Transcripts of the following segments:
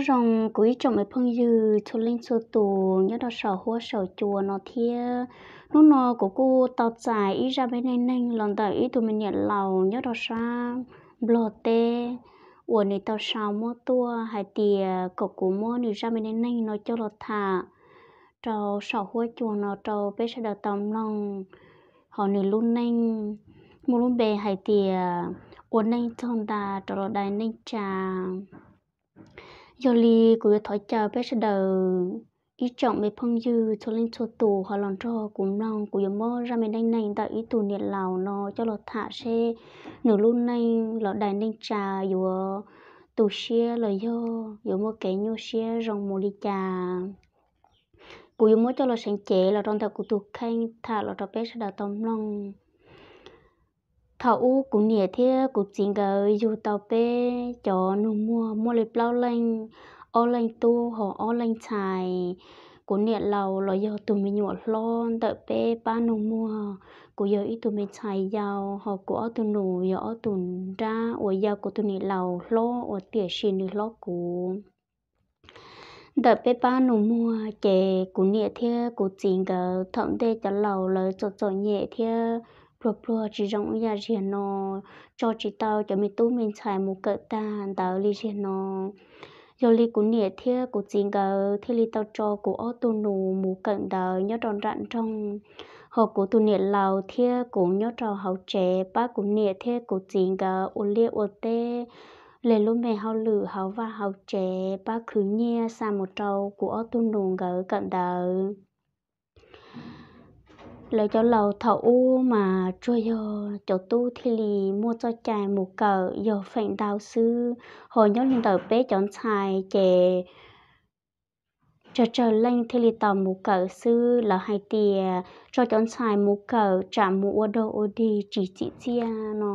Zoo kuv ib tsoom me phooj ywg txhua leej txhua tus nyob rau saum huab saum cua no thiab. Hnub no kuv kuj tau txais ib zaj me neej neeg los ntawm ib tug me niam laus nyob rau sab Nplog teb uas nws tau sau muab tuaj hais tias kom kuv muab nws zaj me neej neeg no coj los tham rau saum huab cua no rau peb sawv daws tau mloog. Hos nws lub neej muaj lub npe hais tias ua neej txog nta rov los dai neej tsa. Yog li kuv yuav thov caw peb sawv daws ib tsoom me phooj ywg txhua leej txhua tus ho los nrog kuv mloog. Kuv yuav muab zaj me neej neeg ntawm ib tug niam laus no coj los tham seb nws lub neej los dai neej tsa yuav tu siab los yog yuav muaj kev nyuaj siab zoo mus li cas. Kuv yuav muab coj los seev cev los rau ntawm kuv tus kheej tham los rau peb sawv daws tau mloog. Thaum ub kuv niam thiab kuv txiv nkawd yug tau peb cov nus muag muaj li plaub leej, ob leej tub hos ob leej ntxhais. Kuv niam laus los yog tus me nyuam hlob ntawm peb pab nus muag. Kuv yog ib tug me ntxhais yau hos kuv ob tug nus yog ob tug nrab uas yau kuv tus niam laus hlob uas tiam sis nws hlob kuv. Ntawm peb pab nus muag ces kuv niam thiab kuv txiv nkawd thaum ntej cov laus lawv txom txom nyem thiab pluag pluag tsis zoo ib yam ziag no, tso tsis tau cov me tub me ntxhais mus kawm tag ntawd li ziag no. Yog li kuv niam thiab kuv txiv nkawd thiaj li tau tso kuv ob tug nus mus kawm ntawv nyob rau nram nroog, hos kuv tus niam laus thiab kuv nyob rau hauv tsev pab kuv niam thiab kuv txiv nkawd ua liaj ua teb, li lub me hauj lwm hauv vaj hauv tsev pab khwv nyiaj xa mus rau kuv ob tug nus nkawd kawm ntawv. Lawv cov laus thaum ub mas tsuas yog cov tub thiaj li muaj txoj cai mus kawm yog feem ntau xwb, hos nyob li ntawm peb cov ntxhais ces tsawg tsawg leej thiaj li tau mus kawm xwb. Lawv hais tias tso cov ntxhais mus kawm tsam mus ua dog ua dig tsis txim txiaj no,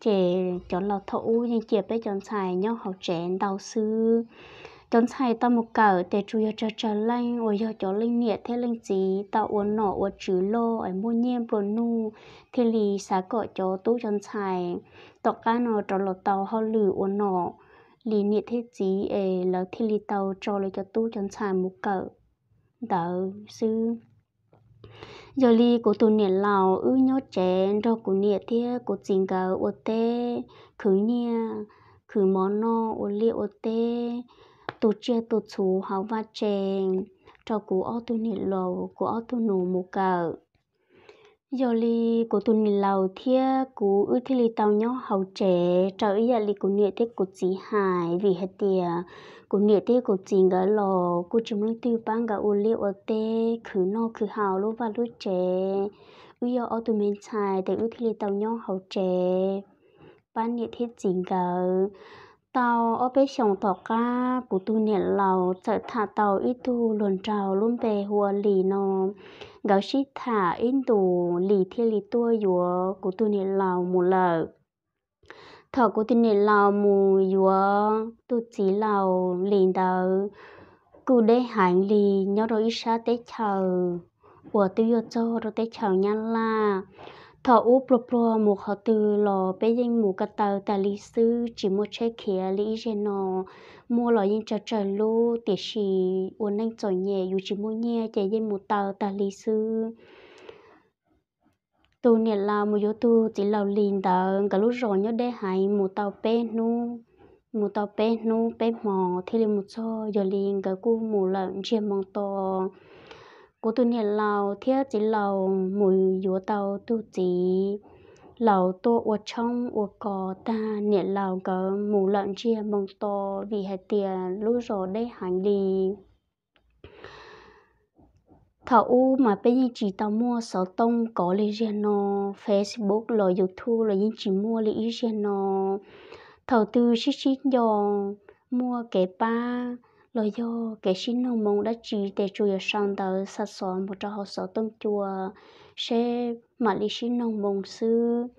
ces cov laus thaum ub yeej cia peb cov ntxhais nyob hauv tsev ntau xwb. Cov ntxhais tau mus kawm ces tsuas yog tsawg tsawg leej uas yog cov leej niam thiab leej txiv tau ua nom ua tswv loj es muaj nyiaj nplua nuj thiaj li xav kom cov tub cov ntxhais tom qab no rov los tau hauj lwm ua nom li niam thiab txiv es lawv thiaj li tau tso lawv cov tub cov ntxhais mus kawm ntawv xwb. Yog li kuv tus niam laus wb nyob tsev nrog kuv niam thiab kuv txiv nkawd ua teb, khwv nyiaj, khwv mov noj, ua liaj ua teb, tu tsiaj tu txhuv hauv vaj tse rau kuv ob tug niam laus kuv ob tug nus mus kawm. Yog li kuv tus niam laus thiab kuv wb thiaj li tau nyob hauv tsev raws ib yam li kuv niam thiab kuv txiv hais, vim hais tias kuv niam thiab kuv txiv nkawd los kuj tsis muaj leej twg pab nkawd ua liaj ua teb khwv noj khwv haus lub vaj lub tsev. Wb yog ob tug me ntxhais ces wb thiaj li tau nyob hauv tsev pab niam thiab txiv nkawd. Tau ob peb xyoos tom qab kuv tus niam laus txawm tham tau ib tug hluas nraug lub npe hu ua Lis no. Nkawd sib tham ib ntus Lis thiaj li tuaj yuav kuv tus niam laus mus lawm. Thaum kuv tus niam laus mus yuav tus txiv laus Lis ntawd kuj deb heev li, nyob rau ib sab teb chaws uas twb yuav txog rau teb chaws Nyab Laj. Thaum ub pluag pluag mus qhov twg los peb yeej mus ko taw tas li xwb, tsis muaj tsheb khiav li ib zaug no. Muaj los yeej tsawg tsawg lub, tiam sis ua neej txom nyem yus tsis muaj nyiaj ces yeej mus taw tas li xwb. Tus niam laus mus yuav tus txiv laus Lis ntawd, nkawd lub zos nyob deb heev, mus tau peb hnub, mus tau peb hnub peb hmo thiaj li mus txog, yog li nkawd kuj mus lawm ntsiag moo to. Kuv tus niam laus thiab txiv laus mus yuav tau tus txiv laus tuaj ua tshoob ua kos tag, niam laus nkawd mus lawm ntsiag moo to, vim hais tias lub zos deb heev li. Thaum ub mas peb yeej tsis tau muaj xov tooj kov li zaum no, Facebook los YouTube los yeej tsis muaj li ib zaug no. Thaum twg sib sib nco muaj kev pab los yog kev sib noog moo dab tsi ces tsuas yog sau ntawv xa xov mus rau hauv xov tooj cua seb mam li sib noog moo xwb.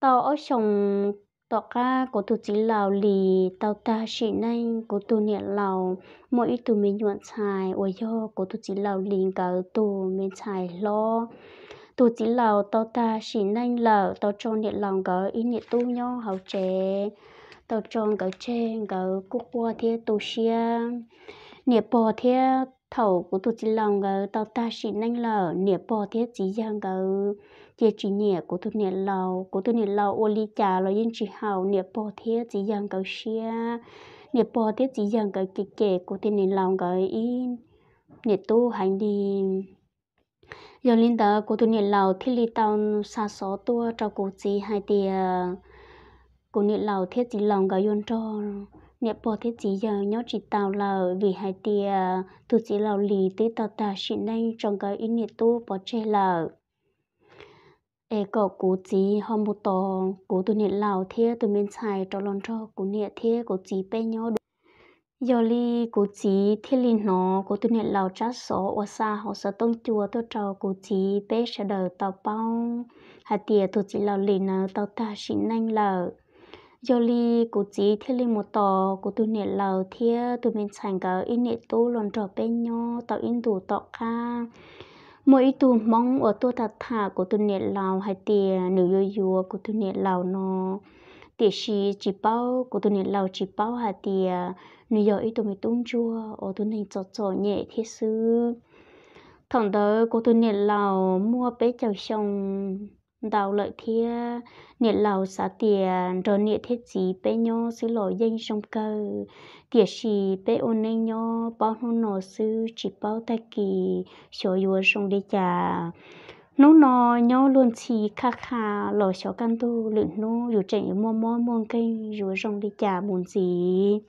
Tau ob xyoos tom qab kuv tus txiv laus Lis tau tag sim neej, kuv tus niam laus muaj ib tug me nyuam ntxhais uas yog kuv tus txiv laus Lis nkawd tus me ntxhais hlob. Tus txiv laus tau tag sim neej lawm, tau tso niam laus nkawd ib niam tub nyob hauv tsev. tau tso nkawd tseg, nkawd kuj quaj thiab tu siab. Niam pog thiab, thaum kuv tus txiv laus nkawd tau tag sim neej lawm, niam pog thiab txiv yawg nkawd cia tsis nyiam kuv tus niam laus. Kuv tus niam laus ua li cas los yeej tsis haum niam pog thiab txiv yawg nkawd siab. Niam pog thiab txiv yawg nkawd cem cem kuv tus niam laus nkawd ib niam tub heev li. Yog li ntawd kuv tus niam laus thiaj li tau xa xov tuaj rau kuv txiv hais tias kuv niam laus thiab txiv laus nkawd yuav nrog niam pog thiab txiv yawg nyob tsis tau lawm, vim hais tias tus txiv laus Lis twb tau tag sim neej tso nkawd ib niam tub pov tseg lawm. Es kom kuv txiv ho mus tos kuv tus niam laus thiab tus me ntxhais rov los nrog kuv niam thiab kuv txiv peb nyob dua. Yog li kuv txiv thiaj li hnov kuv tus niam laus tsab xov uas xa hauv xov tooj cua tuaj rau kuv txiv peb sawv daws tau paub hais tias tus txiv laus Lis ntawd tau tag sim neej lawm. Yog li kuv txiv thiaj li mus tos kuv tus niam laus thiab tus me ntxhais nkawd ib niam tub los nrog peb nyob tau ib ntus tom qab. Muaj ib tug Hmoob uas tuaj tham tham kuv tus niam laus hais tias nws yuav yuav kuv tus niam laus no, tiam sis tsis paub, kuv tus niam laus tsis paub hais tias nws yog ib tug me tub ntsuag uas tus neeg txom txom nyem thiab xwb. Thaum ntawd kuv tus niam laus muaj peb caug xyoo ntau lawm thiab. Niam laus xav tias nrog niam thiab txiv peb nyob xwb los yeej zoo kawg, tiam sis peb ua neej nyob paub hnub no xwb tsis paub tag kis xyov yuav zoo li cas. Hnub no nyob luag ntxhi khaj kha los xyov kaj ntug lwm hnub yus tseem yuav muaj mob muaj nkeeg yuav zoo li cas mus ntxiv,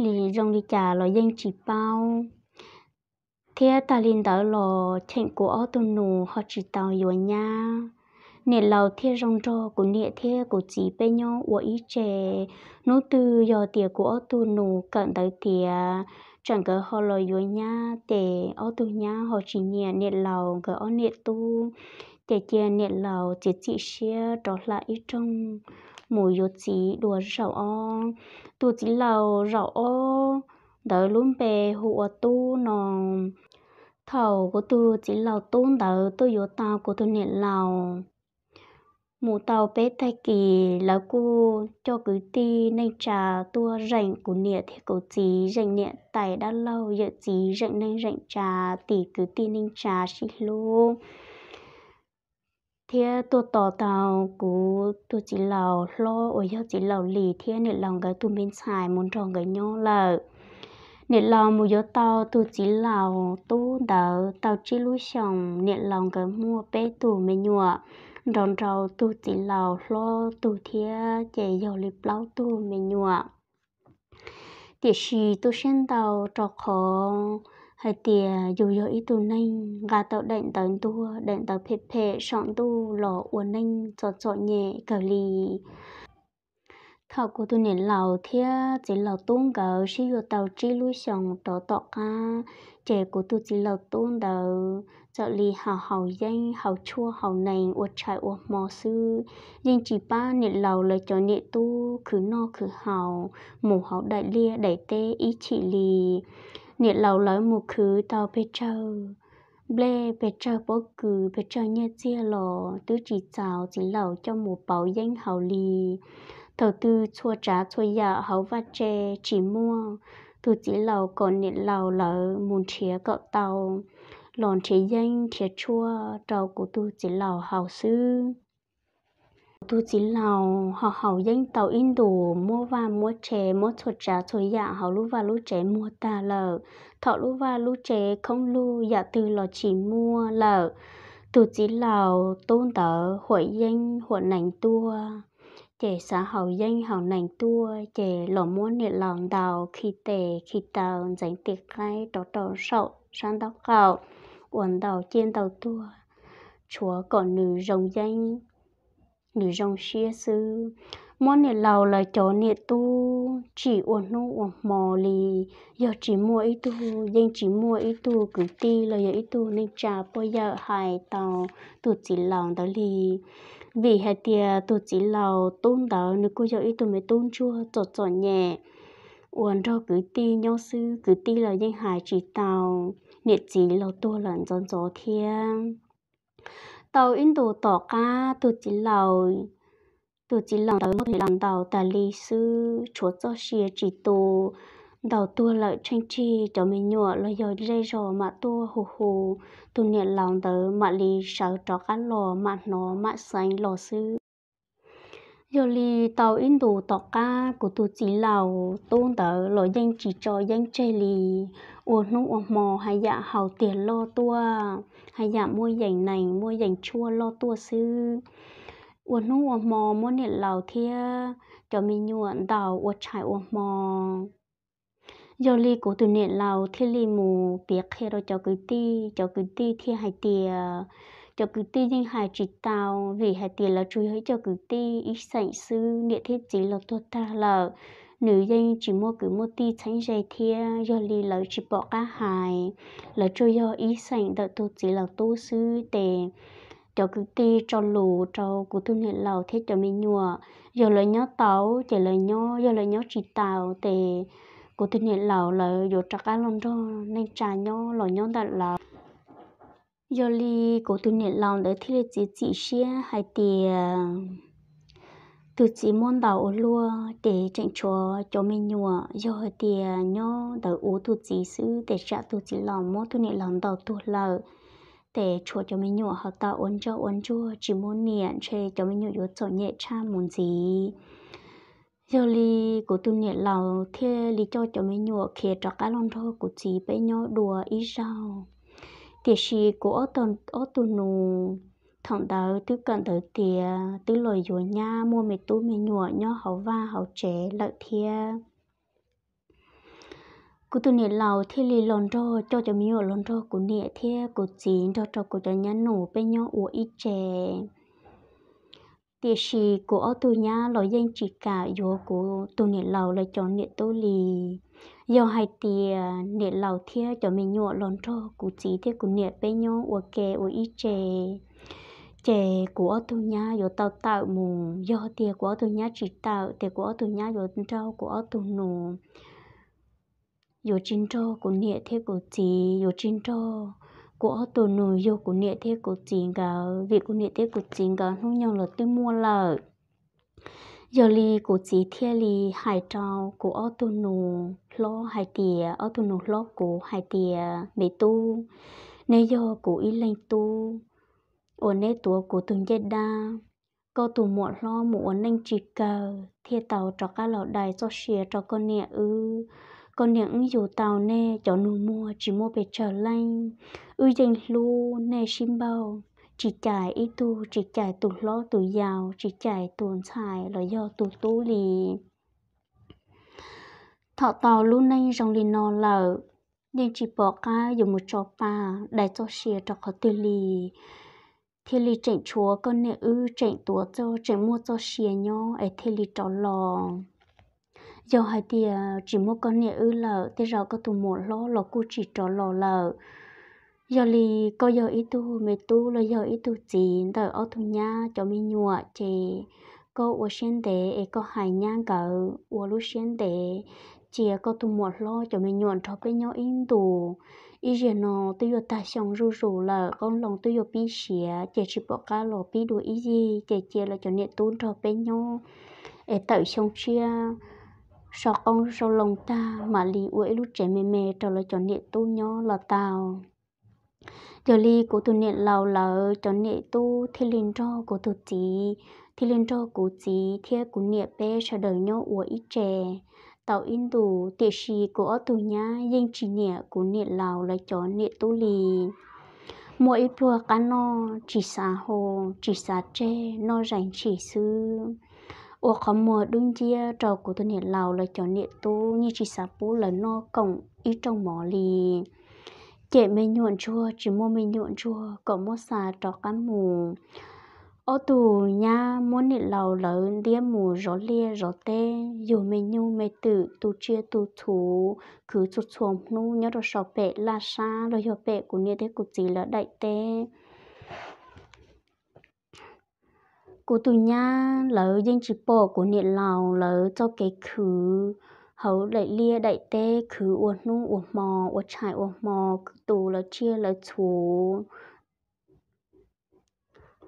li zoo li cas los yeej tsis paub. Thiab tag li ntawd los cheem kuv ob tug nus ho tsis tau yuav nyab. Niam laus thiaj zoo nrog kuv niam thiab kuv txiv peb nyob ua ib tse. Hnub twg yog tias kuv ob tug nus kawm ntawv tiav, tsam nkawd ho los yuav nyab ces ob tug nyab ho tsis nyiam niam laus nkawd ob niam tub, ces cia niam laus txiav txim siab rov hla ib rooj mus yuav txiv dua zaum ob. Tus txiv laus zaum ob ntawd lub npe hu ua Tub no. Thaum kuv tus txiv laus Tub ntawd tuaj yuav tau kuv tus niam laus mus tau peb tag kis, lawv kuj coj kwv tij neej tsa tuaj zeem kuv niam thiab kuv txiv, zeem niam tais dab laug yawm txiv, zeem neej zeem tsa, tim kwv tij neej tsa sib hlub, thiab tuaj tos tau kuv tus txiv laus hlob uas yog txiv laus Lis thiab niam laus nkawd tus me ntxhais mus nrog nkawd nyob lawm. Niam laus mus yuav tau tus txiv laus Tub ntawd tau tsib lub xyoos, niam laus nkawd muaj peb tug me nyuam, nrog rau tus txiv laus hlob tug thiab ces yog li plaub tug me nyuam. Tiam sis tu siab ntau rau qhov hais tias yus yog ib tug neeg nqa tau daim ntawv ntuag, daim ntawv phem phem saum ntuj los ua neej txom txom nyem kawg li. Thaum kuv tus niam laus thiab txiv laus Tub nkawd sib yuav tau tsib lub xyoos rov tom qab, ces kuv tus txiv laus Tub ntawd txawm li haus haus yeeb, haus tshuaj haus nees ua tshais ua hmo xwb, yeej tsis pab niam laus lawv cov niam tub khwv noj khwv haus, mus hauv daim liaj daim teb ib chim li. Niam laus lawv mus khwv tau pes tsawg nplej, pes tsawg pob kws, pes tsawg nyiaj txiag los twb tsis txaus txiv laus coj mus pauv yeeb haus li. Thaum twg txhua tsav txhua yam hauv vaj tse tsis muaj, tus txiv laus kom niam laus lawv mus nrhiav kom tau, los nrhiav yeeb nrhiav tshuaj rau kuv tus txiv laus haus xwb. Kuv tus txiv laus ho haus yeeb tau ib ntus, muab vaj muab tse, muab txhua tsav txhua yam hauv lub vaj lub tsev muag tag lawm. Thaum lub vaj lub tsev khoob lug, yam twg los tsis muaj lawm, tus txiv laus Tub ntawd huam yeeb huam nees tuaj, ces xav haus yeeb haus nees tuaj ces los muab niam laus ntaus khi tes khi taw ntxeev tes qaib rov rau saum sab ntaub qaum uas ntaus ciaj ntaus tuag, tshuav kom nws zoo yeeb, nws zoo siab xwb. Muab niam laus lawv cov niam tub tsim ua hnub ua hmo li, yog tsis muaj ib tug, yeej tsis muaj ib tug kwv tij los yog ib tug neej tsa pog yawm hais tau tus txiv laus ntawd li. Vim hais tias tus txiv laus Tub ntawd nws kuj yog ib tug me tub ntsuag txom txom nyem uas nrog kwv tij nyob xwb, kwv tij los yeej hais tsis tau, niam txiv laus tuag lawm ntxov ntxov thiab. Tau ib ntus tom qab tus txiv laus Tus txiv laus ntawd muab tus niam laus ntaus tas li xwb, tshuav txoj sia tsis tu. Ntaus tuag lawm tsheej tsig cov me nyuam los yog zej zos mam tuaj hu hu tus niam laus ntawd mam li sawv rov qab los, mam hnov mam xeev los xwb. Yog li tau ib ntus tom qab kuv tus txiv laus tub ntawd los yeej tsis tso yeeb tseg li. Ua hnub ua hmo haj yam haus tiag loj tuaj, haj yam muaj yees nees muaj yees tshuaj loj tuaj xwb. Ua hnub ua hmo muab niam laus thiab cov me nyuam ntaus ua tshais ua hmo. Yog li kuv tus niam laus thiaj li mus piav qhia rau cov kwv tij, cov kwv tij thiaj hais tias, cov kwv tij yeej hais tsis tau, vim hais tias lawv tsuas yog ib co kwv tij ib xeem xwb, niam thiab txiv los tuag tag lawm, nws yeej tsis muaj kwv muaj tij txheeb ze thiab. Yog li lawv tsis pom qab hais, lawv tsuas yog ib xeem ntawm tus txiv laus tub xwb ces cov kwv tij tso lus rau kuv tus niam laus thiab cov me nyuam, yog lawv nyob tau ces lawv nyob, yog lawv nyob tsis tau ces kuv tus niam laus lawv yuav rov qab los nrog neej tsa nyob los nyob ntawm lawv. Yog li kuv tus niam laus ntawd thiaj li txiav txim siab hais tias tus txiv muab ntaus ua luaj ces tseem tshuav cov me nyuam, yog hais tias nyob ntawd ua tus txiv xwb ces tsam tus txiv laus muab tus niam laus ntaus tuag lawm, ces tshuav cov me nyuam ho tau ua ntsoj ua ntsuag tsis muaj niam, ntshe cov me nyuam yuav txom nyem tshaj mus ntxiv. Yog li kuv tus niam laus thiaj li coj cov me nyuam khiav rov qab los nrog kuv txiv peb nyob dua ib zaug. Tiam sis kuv ob tug nus thaum ntawd twb kawm ntawv tiav, twb los yuav nyab muaj me tub me nyuam nyob hauv vaj hauv tsev lawm thiab. Kuv tus niam laus thiaj li los nrog, coj cov me nyuam los nrog kuv niam thiab kuv txiv nrog rau kuv cov nyab nus peb nyob ua ib tse. Tiam sis kuv ob tug nyab los yeej tsis kam yuav kuv tus niam laus lawv cov niam tub li. Yog hais tias niam laus thiab cov me nyuam los nrog kuv txiv thiab kuv niam peb nyob ua ke ua ib tse, ces kuv ob tug nyab yuav tau tawm mus. Yog tias kuv ob tug nyab tsis tawm ces kuv ob tug nyab yuav nrauj kuv ob tug nus, yuav tsis nrog kuv niam thiab kuv txiv, yuav tsis nrog kuv ob tug nus yug kuv niam thiab kuv txiv nkawd, vim kuv niam thiab kuv txiv nkawd hnub nyoog los twb muaj lawm. Yog li kuv txiv thiaj li hais rau kuv ob tug nus hlob hais tias, ob tug nus hlob kuv hais tias, me tub, neb yog kuv ib leeg tub uas neb tuav kuv tus ncej dab. Koj tus muam hlob mus ua neej tsis kawg thiaj tau rov qab los dai txoj sia rau koj niam wb. Koj niam wb yug tau nej cov nus muag tsis muaj pes tsawg leej, wb yeej hlub nej sib npaug, tsis cais ib tug, tsis cais tus hlob tus yau, tsis cais tus ntxhais los yog tus tub li. Thaum tau lub neej zoo li no lawm, yeej tsis pom qab yuav mus tso pa dai txoj sia rau qhov twg li. Thiaj li tseem tshuav koj niam wb tseem tuav txoj, tseem muaj txoj sia nyob es thiaj li rov los. Yog hais tias tsis muaj koj niam wb lawm, tej zaum koj tus muam hlob los kuj tsis rov los lawm. Yog li koj yog ib tug me tub los yog ib tug txiv ntawm ob tug nyab cov me nyuam, ces koj ua siab ntev es koj hais nyab nkawd ua lub siab ntev, cia koj tus muam hlob cov me nyuam nrog peb nyob ib ntus. Ib zaug no twb yuav tag xyoo zuj zus lawm, qoob loo twb yuav pib siav, ces tsis pom qab los pib dua ib yig, ces cia lawv cov niam tub nrog peb nyob es tawm xyoo tshiab sau qoob sau loo tag mam li ua ib lub tsev me me rau lawv cov niam tub nyob los tau. Yog li kuv tus niam laus lawv cov niam tub thiaj li nrog kuv tus txiv, thiaj li nrog kuv txiv thiab kuv niam peb sawv daws nyob ua ib tse tau ib ntus, tiam sis kuv ob tug nyab yeej tsis nyiam kuv niam laus lawv cov niam tub li. Muaj ib pluag qab noj tsis xav hau, tsis xav tseg, noj zais ntshis xwb, ua qhov muag dub nciab rau kuv tus niam laus lawv cov niam tub, yeej tsis xav pub lawv noj koom ib rooj mov li. Cem me nyuam ntsuag tsis muaj me nyuam ntsuag kom muab xa rov qab mus. Ob tug nyab muab niam laus lawv ntiab mus zov liaj zov teb, yug me nyuj me twm, tu tsiaj tu txhu, khwv txhua txhua hnub nyob rau saum pem laj sab los yog pem kuv niam thiab kuv txiv lawv daim teb. Kuv tus nyab lawv yeej tsis pom kuv niam laus lawv txoj kev khwv hauv daim liaj daim teb, khwv ua hnub ua hmo, ua tshais ua hmo, tu lawv tsiaj lawv txhu.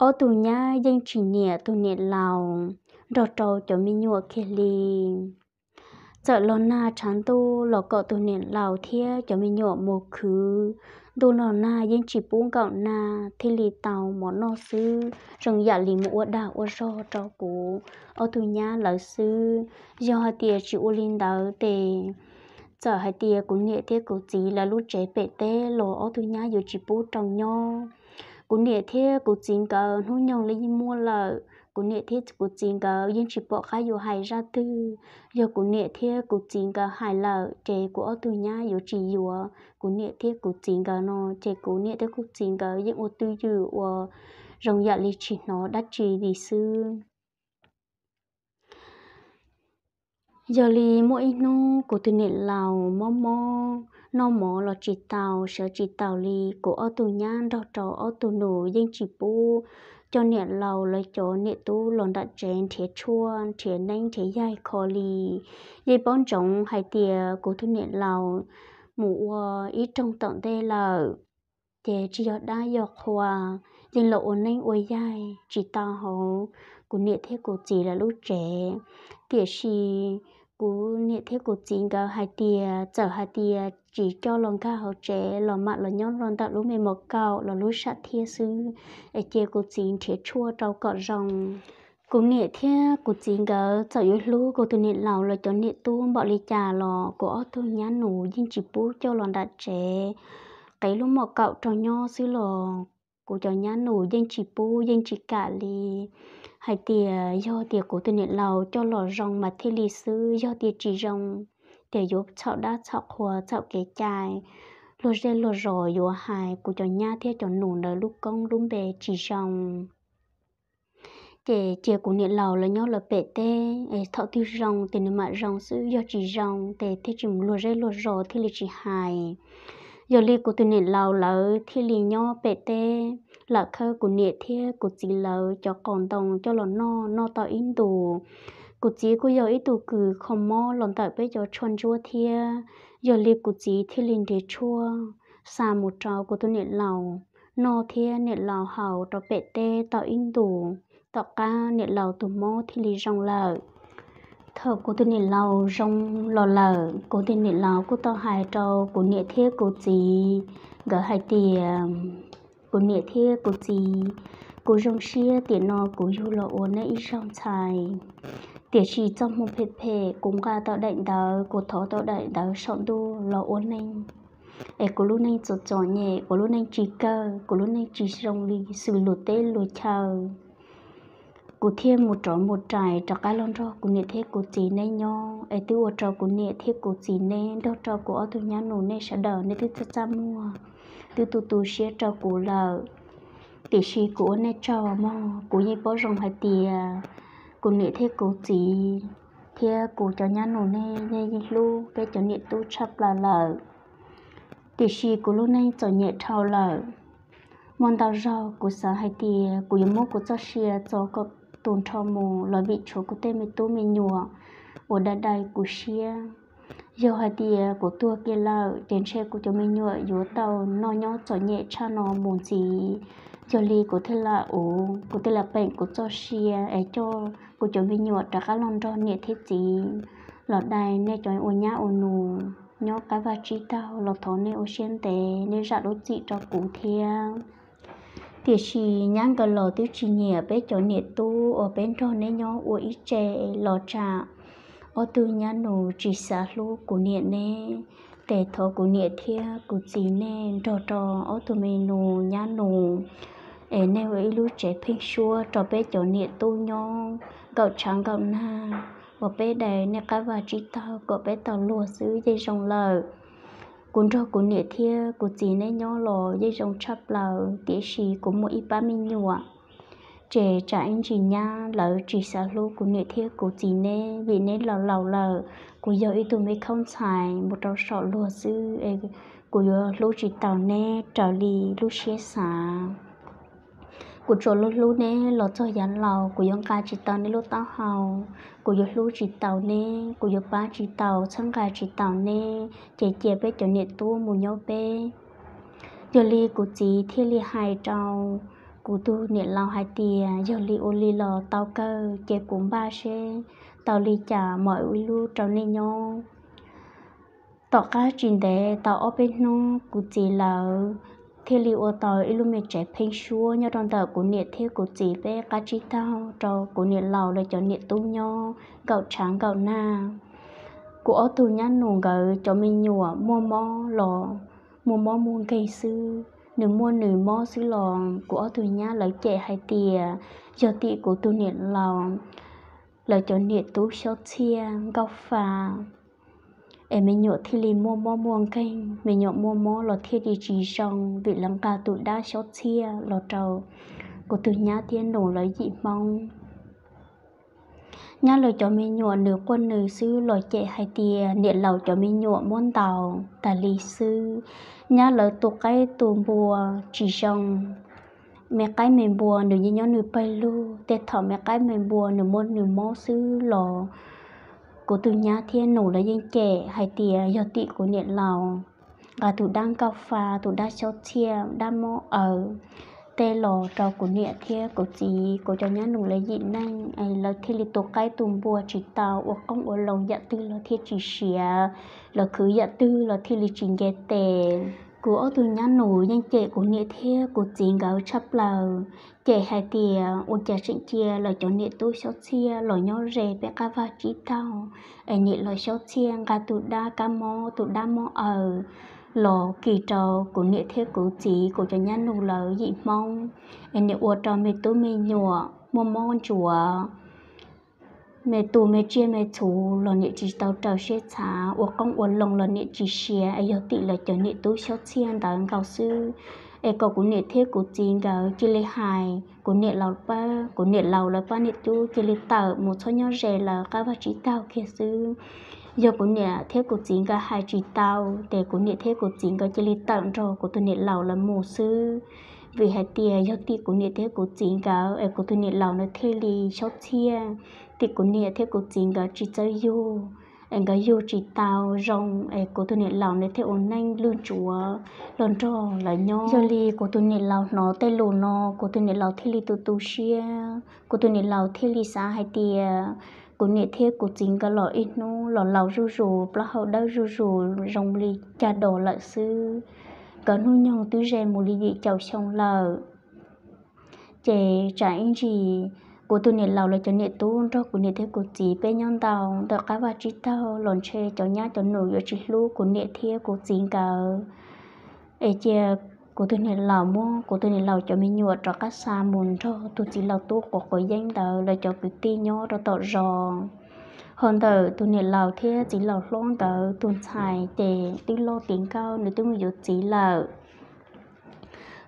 Ob tug nyab yeej tsis nyiam tus niam laus nrog rau cov me nyuam kiag li. Txawm los nag tshav ntuj los kom tus niam laus thiab cov me nyuam mus khwv, ntuj los nag yeej tsis pub nkaum nag, thiaj li tau mov noj xwb, zoo yam li mus ua dag ua zog rau kuv ob tug nyab lawv xwb. Yog hais tias tsis ua li ntawd ces txawm hais tias kuv niam thiab kuv txiv lawv lub tsev pem teb los ob tug nyab yuav tsis pub rau nyob. Kuv niam thiab kuv txiv nkawd hnub nyoog li yeej muaj lawm, kuv niam thiab kuv txiv nkawd yeej tsis pom qab yuav hais zaj twg. Yog kuv niam thiab kuv txiv nkawd hais lawm ces kuv ob tug nyab yuav tsis yuav kuv niam thiab kuv txiv nkawd no, ces kuv niam thiab kuv txiv nkawd yeej ua twj ywm uas zoo yam li tsis hnov dab tsi li xwb. Yog li muaj ib hnub kuv tus niam laus mob mob, noj mov los tsis tau, sawv tsis taus li, kuv ob tug nyab nrog rau ob tug nus yeej tsis pub coj niam laus lawv cov niam tub los nram tsev nrhiav tshuaj nrhiav neeb nrhiav yaig kho li. Yeej paub ntsoov hais tias kuv tus niam laus mus ua ib rooj tom ntej lawm, ces tsis yog dab yog qhua, yeej los ua neeb ua yaig tsis tau hauv kuv niam thiab kuv txiv lawv lub tsev. Tiam sis kuv niam thiab kuv txiv nkawd hais tias txawm hais tias tsis coj los nkag hauv tsev los mam los nyob los ntawm lub me mos kaum los lub sam thiaj xwb, es cia kuv txiv nrhiav tshuaj rau kom zoo. Kuv niam thiab kuv txiv nkawd txawm yuav hlub kuv tus niam laus lawv cov niam tub npaum li cas los kuv ob tug nyab nus yeej tsis pub coj los nram tsev. Qev lub mos kaum rau nyob xwb los kuv cov nyab nus yeej tsis pub yeej tsis kam li. Hais tias yog tias kuv tus niam laus coj los zoo mas thiaj li xwb, yog tias tsis zoo ces yuav txhaum dab txhaum qhua txhaum kev cai, luag zej luag zos yuav hais kuv cov nyab thiab cov nus ntawd lub koob lub npe tsis zoo. Ces cia kuv niam laus lawv nyob lawv pem teb es thaum twg zoo ces nws mam zoo xwb, yog tsis zoo ces thiaj tsis mus luag zej luag zos thiaj li tsis hais. Yog li kuv tus niam laus lawv thiaj li nyob pem teb, lam khawb kuv niam thiab kuv txiv lawv cov qaus ntoo coj los noj, noj tau ib ntus. Kuv txiv kuj yog ib tug kws kho mob los ntawm peb cov tshuaj ntsuab thiab. Yog li kuv txiv thiaj li nrhiav tshuaj xa mus rau kuv tus niam laus noj thiab niam laus haus rau pem teb tau ib ntus, tom qab niam laus tus mob thiaj li zoo lawm. Thaum kuv tus niam laus zoo los lawm, kuv tus niam laus kuj tau hais rau kuv niam thiab kuv txiv nkawd hais tias, kuv niam thiab kuv txiv, kuv zoo siab tiam no kuv yug los ua neb ib zaug ntxhais. Tiam sis txoj hmoo phem phem kuv nqa tau daim ntawv, kuv thov tau daim ntawv saum ntuj los ua neej, es kuv lub neej txom txom nyem, kuv lub neej tsis kawg, kuv lub neej tsis zoo li xws luag teb luag chaw. Kuv thiaj mus rov mus rais rov qab los nrog kuv niam thiab kuv txiv neb nyob, es twb ua rau kuv niam thiab kuv txiv neb nrog rau kuv ob tug nyab nus neb sawv daws neb twb txaj txaj muag, twb tu tu siab rau kuv lawm. Tiam sis kuv ua nej tsaug mog, kuv yeej paub zoo hais tias kuv niam thiab kuv txiv thiab kuv cov nyab nus nej yeej hlub peb cov niam tub tshaj plaws lawm. Tiam sis kuv lub neej txom nyem dhau lawm. Muaj ntau zaug kuv xav hais tias kuv yuav muab kuv txoj sia txo kom tu nrho mus los vim tshuav kuv tej me tub me nyuam uas dai dai kuv siab. Yog hais tias kuv tuag kiag lawm ces ntshe kuv cov me nyuam yuav tau noj nyob txom nyem tshaj no mus ntxiv. Yog li kuv thiaj lam ua, kuv thiaj lam peem kuv txoj sia es coj kuv cov me nyuam rov qab los nrog niam thiab txiv los dai nej cov ua nyab ua nus nyob qab vaj tsib taug los thov nej ua siab ntev, nej zam lub txim rau kuv thiab. Tiam sis nyab nkawd los twb tsis nyiam peb cov niam tub uas peb nrog neb nyob ua ib tse los tsam ob tug nyab nus tsis xav hlub kuv niam neb. Ces thov kuv niam thiab kuv txiv nej nrog rau ob tug me nus nyab nus es nej ua ib lub tsev pheeb suab rau peb cov niam tub nyob nkaum tshav nkaum nag uas peb dai nej qab vaj tsib taug kom peb tau luag xwb yeej zoo lawm. Kuv nrog kuv niam thiab kuv txiv neb nyob los yeej zoo tshaj plaws, tiam sis kuv muaj ib pab me nyuam, ces tsam ib ntsis nyab lawv tsis xav hlub kuv niam thiab kuv txiv neb vim neb laus laus lawm. Kuv yog ib tug me khaub ntxhais mus rau saum luag xwb es kuv yuav hlub tsis tau neb raws li lub siab xav. Kuv tsuas hlub hlub neb los txog yav laus, kuv yuav nqa tsis tau neb lub taub hau, kuv yuav hlub tsis tau neb, kuv yuav pab tsis tau, txhawb nqa tsis tau neb, ces cia peb cov niam tub mus nyob peb. Yog li kuv txiv thiaj li hais rau kuv tus niam laus hais tias yog li ua li los tau kawg, ces kuv npaj seb tau li cas mam ib lub rau nej nyob. Tom qab tsis ntev tau ob peb hnub kuv txiv lawv thiaj li ua tau ib lub me tsev pheeb suab nyob rau ntawm kuv niam thiab kuv txiv peb qab tsib taug rau kuv niam laus lawv cov niam tub nyob nkaum tshav nkaum nag. Kuv ob tug nyab nus nkawd cov me nyuam muaj mob los muaj mob muaj nkeeg xwb, nws muaj nws mob xwb los kuv ob tug nyab lawv cem hais tias yog tim kuv tus niam laus lawv cov niam tub xyob txhiaj nkauj fa es me nyuam thiaj li muaj mob muaj nkeeg, me nyuam muaj mob los thiaj li tsis zoo vim lawv nqa tus dab xyob txhiaj los rau kuv tus nyab thiab nus lawv yim Hmoob. Nyab lawv cov me nyuam nws quaj nws xwb los cem hais tias niam laus cov me nyuam muab ntaus tas li xwb. Nyab lawv tu qaib tu npua tsis zoo, me qaib me npua nws yeej nyob nws pawg lug, tej thaum me qaib me npua nws muaj nws mob xwb los kuv tus nyab thiab nus lawv yeej cem hais tias yog tim kuv niam laus nqa tus dab nkauj fa, tus dab xyob txhiaj, dab mob aws tej los rau kuv niam thiab kuv txiv, kuv cov nyab nus lawv yim neeg, lawv thiaj li tu qaib tu npua tsis tau, ua qoob ua loo yam twg los thiaj tsis siav, lawv khwv yam twg los thiaj li tsis nce tes. Kuv ob tug nyab nus yeej cem kuv niam thiab kuv txiv nkawd tshaj plaws, cem hais tias ua cas tseem cia lawv cov niam tub xyob txhiaj los nyob ze peb qab vaj tsib taug, es niam laus xyob txhiaj nqa tus dab kab mob, tus dab mob aws los kis rau kuv niam thiab kuv txiv, kuv cov nyab nus lawv yim Hmoob, es niam ua rau me tub me nyuam muaj mob ntsuav, me tus me tsiaj me txhu los niam tsis tau raws siab txhav, ua qoob ua loo los niam tsis siav, es yog tim lawv cov niam tub xyob txhiaj ntawd nkaus xwb. Es kom kuv niam thiab kuv txiv nkawd cia li hais kuv niam laus pab, kuv niam laus lawv pab niam tub cia li tawm mus txhob nyob ze lawv qab vaj tsib taug kiag xwb. Yog kuv niam thiab kuv txiv nkawd hais tsis tau, ces kuv niam thiab kuv txiv nkawd cia li tawm nrog kuv tus niam laus lawv mus xwb. Vim hais tias yog tim kuv niam thiab kuv txiv nkawd es kuv tus niam laus nws thiaj li xyob txhiaj, tim kuv niam thiab kuv txiv nkawd tsis txawj yug, es nkawd yug tsis tau zoo, es kuv tus niam laus nws thiaj ua neej lwj ntsuav los nrog lawv nyob. Yog li kuv tus niam laus hnov tej lus no, kuv tus niam laus thiaj li tu tu siab, kuv tus niam laus thiaj li xav hais tias kuv niam thiab kuv txiv nkawd los ib hnub los laus zuj zus, plaub hau dawb zuj zus zoo li cag dos lawm xwb. Nkawd hnub nyoog twb ze mus li yim caum xyoo lawm. Ces tsam ib ntsis kuv tus niam laus lawv cov niam tub nrog kuv niam thiab kuv txiv peb nyob ntau ntawm qab vaj tsib taug los ntshe cov nyab cov nus yuav tsis hlub kuv niam thiab kuv txiv nkawd. Es cia kuv tus niam laus muab kuv tus niam laus cov me nyuam rov qab xa mus nrog tus txiv laus tub quav quav yeeb ntawd lawv cov kwv tij nyob rau tom zos. Ho ntawm tus niam laus thiab txiv laus hlob nkawd tus ntxhais ces twb loj tiav nkauj, nws twb mus yuav txiv lawm.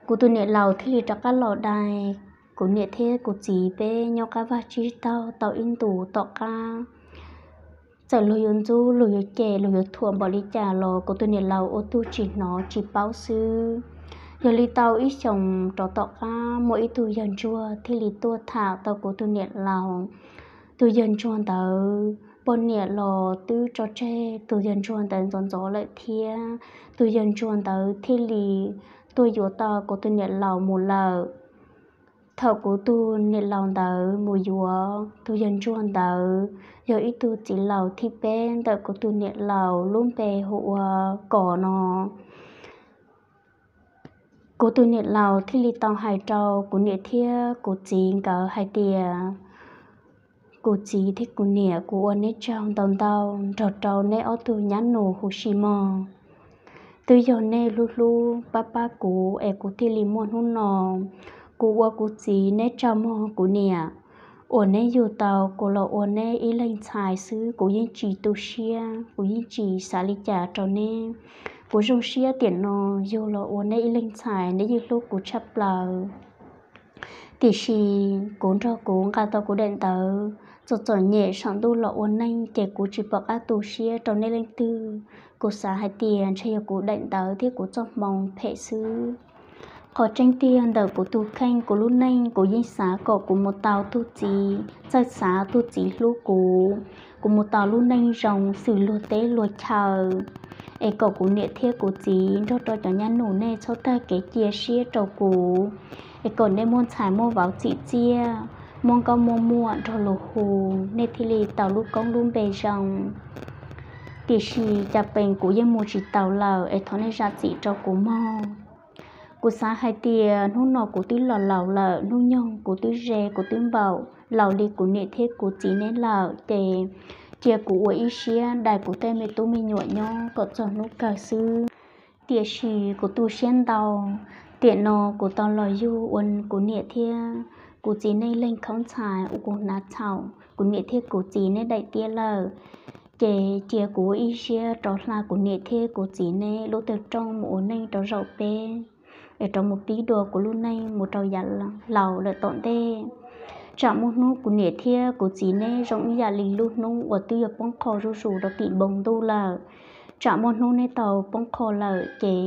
Kuv tus niam laus thiaj li rov qab los dai kuv niam thiab kuv txiv peb nyob qab vaj tsib taug tau ib ntus tom qab. Txawm luag yuav ntxub, luag yuav cem, luag yuav thuam npaum li cas los kuv tus niam laus ua tug tsis hnov tsis paub xwb. Yog li tau ib xyoos rov tom qab muaj ib tug yawg ntsuag thiaj li tuaj tham tau kuv tus niam laus. Tus yawg ntsuag ntawd poj niam los twb tso tseg tus yawg ntsuag ntawd ntxov ntxov lawm thiab. Tus yawg ntsuag ntawd thiaj li tuaj yuav tau kuv tus niam laus mus lawm. Thaum kuv tus niam laus ntawd mus yuav tus yawg ntsuag ntawd, yog ib tug txiv laus thib peb ntawm kuv tus niam laus lub npe hu ua Kom no. Kuv tus niam laus thiaj li tau hais rau kuv niam thiab kuv txiv nkawd hais tias, kuv txiv thiab kuv niam, kuv ua neb tsaug ntau ntau nrog rau neb ob tug nyab nus huv si mog. Twb yog nej hlub hlub pab pab kuv es kuv thiaj li muaj hnub no. Kuv ua kuv txiv neb tsaug mog kuv niam, uas neb yug tau kuv los ua neb ib leeg ntxhais xwb, kuv yeej tsis tu siab, kuv yeej tsis xav li cas rau neb. Kuv zoo siab tiam no yug los ua neb ib leeg ntxhais, neb yeej hlub kuv tshaj plaws. Tiam sis kuv nrog kuv nqa tau kuv daim ntawv txom txom nyem saum ntuj los ua neej ces kuv tsis pom qab tu siab rau nej leej twg. Kuv xav hais tias ntshe yog kuv daim ntawv thiab kuv txoj hmoo phem xwb. Qhov tseeb tiag ntawm kuv tus kheej kuv lub neej kuv yeej xav kom kuv mus tau tug txiv txawj xav, tug txiv hlub kuv, kuv mus tau lub neej zoo xws luag teb luag chaw, es kom kuv niam thiab kuv txiv nrog rau cov nyab nus nej txhob tag kev cia siab rau kuv, es kom nej muaj ntxhais muaj vauv txim txiaj, muaj nkauj muaj muam nrog luag hu, nej thiaj li tau lub koob lub npe zoo. Tiam sis cas pees kuv yeej mus tsis taus lawm es thov nej zam txim rau kuv mog. Kuv xav hais tias hnub no kuv twb los laus lawm, hnub nyoog kuv twb ze kuv twb npaum laus li kuv niam thiab kuv txiv neb lawm, ces cia kuv ua ib siab dai kuv tej me tub me nyuam nyob kom txog hnub kawg xwb. Tiam sis kuv tu siab ntau, tiam no kuv tau los yug ua kuv niam thiab kuv txiv nej leeg khaub ntxhais ua kuv hnav txhaum kuv niam thiab kuv txiv neb daim tiab lawm, ces cia kuv ua ib siab rov hla kuv niam thiab kuv txiv neb lub tawg rooj mus ua neej rau zaum peb, es rov mus pib dua kuv lub neej mus rau yav laus lawm tom ntej. Tsam muaj hnub kuv niam thiab kuv txiv neb zoo ib yam li lub hnub uas twb yuav poob qho zuj zus rau tim npoo ntuj lawm. Tsam muaj hnub neb tau poob qho lawm ces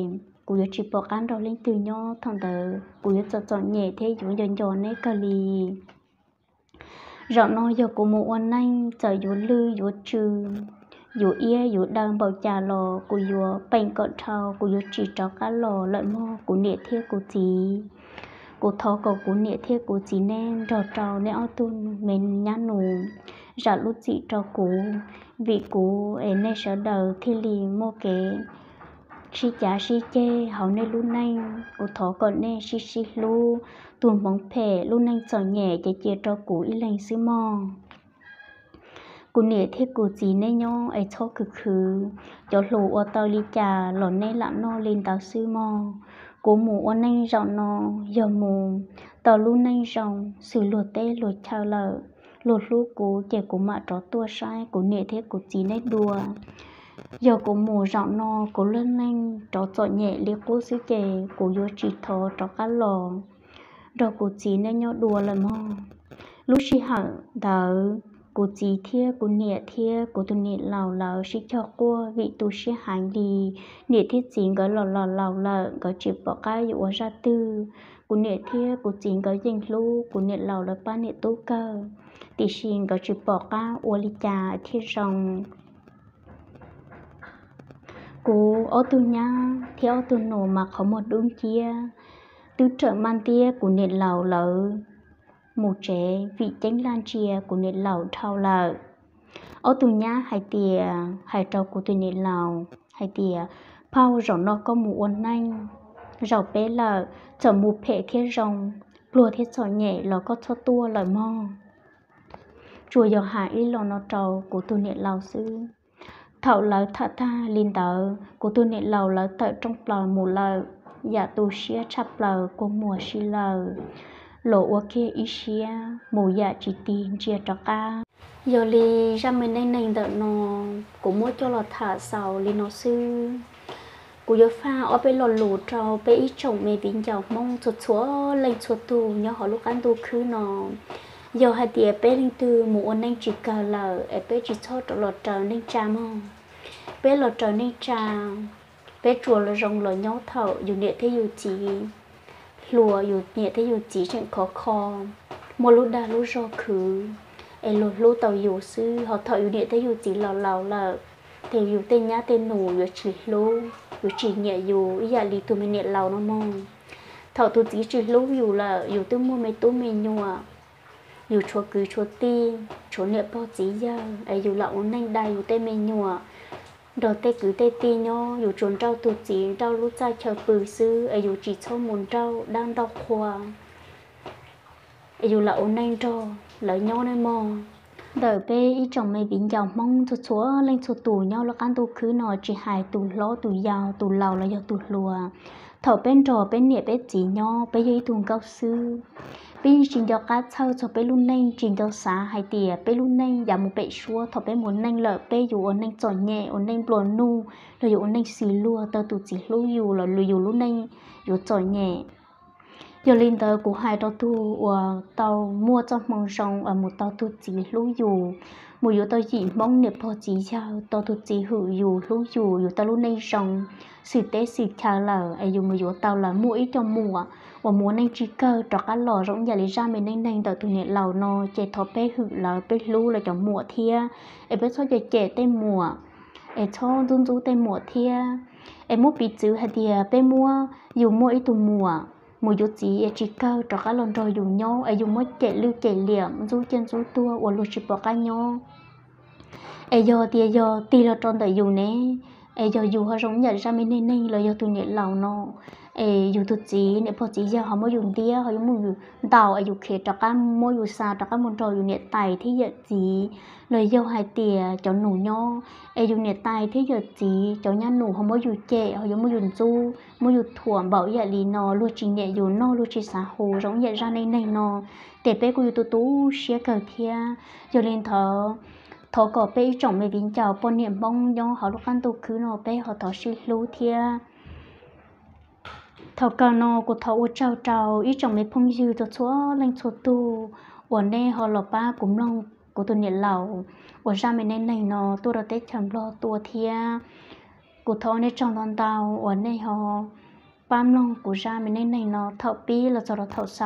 kuv yuav tsis pom qab nrog leej twg nyob, thaum ntawd kuv yuav txom txom nyem thiab yuav nco nco neb kawg li. Zaum no yog kuv mus ua neej, txawm yuav lwj yuav tsw, yuav iab yuav daw npaum cas los kuv yuav peem kom dhau, kuv yuav tsis rov qab los lawm mog kuv niam thiab kuv txiv. Kuv thov kom kuv niam thiab kuv txiv neb nrog rau neb ob tug me nyab nus zam lub txim rau kuv, vim kuv es nej sawv daws thiaj li muaj kev sib cav sib ceg hauv nej lub neej. Kuv thov kom nej sib sib hlub, tus hmoov phem lub neej txom nyem ces cia rau kuv ib leeg xwb mog. Kuv niam thiab kuv txiv neb nyob es txhob khwv khwv, cov hluas ua tau li cas los neb lam noj li ntawd xwb mog. Kuv mus ua neej zaum no yog mus tau lub neej zoo xws luag teb luag chaw lawm, luag hlub kuv ces kuv mam rov tuaj saib kuv niam thiab kuv txiv neb dua. Yog kuv mus zaum no kuv lub neej rov txom nyem li qub xwb ces kuv yuav tsis thov rov qab los nrog kuv txiv neb nyob dua lawm mog. Lub sij hawm ntawd kuv txiv thiab kuv niam thiab kuv tus niam laus lawv sib cog quaj vim tu siab heev li. Niam thiab txiv nkawd los los laus lawm, nkawd tsis pom qab yuav ua zaj twg. Kuv niam thiab kuv txiv nkawd yeej hlub kuv niam laus lawv pab niam tub kawg, tiam sis nkawd tsis pom qab ua li cas thiaj zoo. Kuv ob tug nyab thiab ob tug nus mas qhov muag dub nciab, twb rawm maj ntiab kuv niam laus lawv mus tsev vim ceeb laj ntsia kuv niam laus dhau lawm. Ob tug nyab hais tias, hais rau kuv tus niam laus hais tias, phauj, zaum no koj mus ua neej, zaum peb lawm, txawm mus phem thiab zoo, pluag thiab txom nyem los koj txhob tuaj lawm mog. Tsuas yog hais ib lo no rau kuv tus niam laus xwb. Thaum lawv tham tag li ntawd kuv tus niam laus lawv tawm rooj plaws mus lawm, yam tu siab tshaj plaws kua muag si lawm, los ua kiag ib siab mus yam tsis tig ntsia rov qab. Yog li zaj me neej neeg ntawm no kuv muab coj los tham xaus li no xwb. Kuv yuav faj ob peb lo lus rau peb ib tsoom me viv ncaus Hmoob txhua txhua leej txhua tus nyob hauv lub qab ntuj khwb no. Yog hais tias peb leej twg mus ua neej tsis kawg lawm es peb tsis txhob rov los raws neej tsa mog. Peb los raws neej tsa, peb tsuas los zoo los nyob thaum yus niam thiab yus txiv hluas, yus niam thiab yus txiv tseem khov kho, muaj lub dag lub zog khwv, es luag hlub tau yus xwb. Ho thaum yus niam thiab yus txiv laus laus lawm, ces yus tej nyab tej nus yuav tsis hlub, yuav tsis nyiam yus ib yam li tus me niam laus no mog. Thaum tus txiv tsis hlub yus lawm, yus twb muaj me tub me nyuam, yus tshuav kwv tshuav tij, tshuav niam pog txiv yawg, es yus lam ua neej dai yus tej me nyuam nrog tej kwv tej tij nyob, yus tsuas nrauj tus txiv nrauj lub txaj chaw pw xwb, es yus tsis txhob mus nrauj dab nrauj qhua, es yus lam ua neej nrog lawv nyob nawb mog. Ntawm peb ib tsoom me viv ncaus Hmoob txhua txhua leej txhua tus nyob lub qab ntuj khwb no, tsis hais tus hlob tus yau, tus laus los yog tus hluas, thaum peb nrog peb niam peb txiv nyob, peb yog ib tug nkauj xwb. Peb yeej tsis nco qab txhawj txog peb lub neej, tsis nco xav hais tias peb lub neej yav mus pem suab, thaum peb mus neej lawm peb yuav ua neej txom nyem, ua neej nplua nuj, los yuav ua neej xws luag, tau tus txiv hlub yus los yus lub neej yuav txom nyem. Yog li ntawd kuv hais rau tug uas tau muaj txoj hmoo zoo uas mus tau tug txiv hlub yus, mus yuav tau yim Hmoob niam pog txiv yawg, tau tug txiv hwm yus hlub yus, yus tau lub neej zoo xwm teb xwm chaw lawm es yus mus yuav tau lawm muaj ib co muam uas mus ua neej tsis kawg rov qab los zoo ib yam li zaj me neej neeg ntawm tus niam laus no, ces thov peb hwm lawv, peb hlub lawv cov muam thiab, es peb txhob cem cem tej muam, es txhob ntxub ntxub tej muam thiab. Es muab piv txwv hais tias peb muab, yus muaj ib tug muam mus yuav txiv es tsis kawg rov qab los nrog yus nyob es yus muab cem lwj cem liam, ntxub ciaj ntxub tuag ua luag tsis pom qab nyob. Es yog tias yog tig los rau ntawm yus ne, es yog yus ho zoo ib yam zaj me neej neeg los yog tus niam laus no, es yus tug txiv niam pog txiv yawg ho muab yus ntiab, ho yuav muab yus ntaus es yus khiav rov qab muab yus xa rov qab mus nrog yus niam tais thiab yawm txiv, los yog hais tias cov nus nyob, es yus niam tais thiab yawm txiv cov nyab nus ho muab yus cem, ho yuav muab yus ntxub, muab yus thuam npaum ib yam li no, luag tsis nyiam yus noj, luag tsis xav hu zoo ib yam zaj neej neeg no, ces peb kuj yuav tu tu siab kawg thiab. Yog li ntawd, thov kom peb ib tsoom me viv ncaus poj niam Hmoob nyob hauv lub qab ntuj khwb no peb ho thov sib hlub thiab. Thaum kawg no kuv thov ua tsaug rau ib tsoom me phooj ywg txhua txhua leej txhua tug uas nej ho los pab kuv mloog kuv tus niam laus uas zaj me neej neeg no tuaj rau teb chaws Nplog tuaj thiab. Kuv thov ua nej tsaug ntau ntau uas nej ho pab mloog kuv zaj me neej neeg no thaum pib los txog rau thaum xaus.